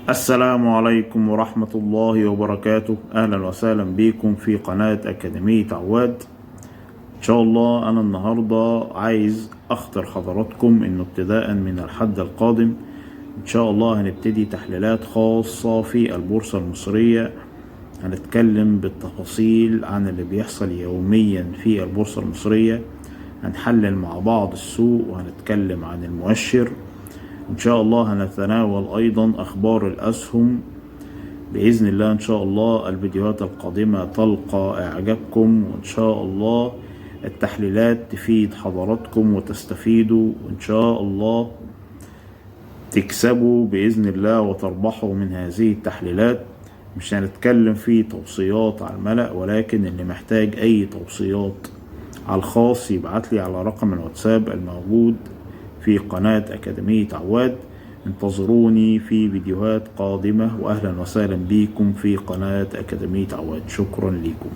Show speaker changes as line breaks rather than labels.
السلام عليكم ورحمة الله وبركاته. أهلا وسهلا بكم في قناة أكاديمية عواد. إن شاء الله أنا النهاردة عايز أخطر حضراتكم إنه ابتداء من الحد القادم إن شاء الله هنبتدي تحليلات خاصة في البورصة المصرية. هنتكلم بالتفاصيل عن اللي بيحصل يوميا في البورصة المصرية، هنحلل مع بعض السوق وهنتكلم عن المؤشر. إن شاء الله هنتناول أيضا أخبار الأسهم بإذن الله. إن شاء الله الفيديوهات القادمة تلقى إعجابكم، وإن شاء الله التحليلات تفيد حضراتكم وتستفيدوا، وإن شاء الله تكسبوا بإذن الله وتربحوا من هذه التحليلات. مش هنتكلم في توصيات على الملأ، ولكن اللي محتاج أي توصيات على الخاص يبعت لي على رقم الواتساب الموجود في قناة أكاديمية عواد. انتظروني في فيديوهات قادمة، وأهلا وسهلا بكم في قناة أكاديمية عواد. شكرا لكم.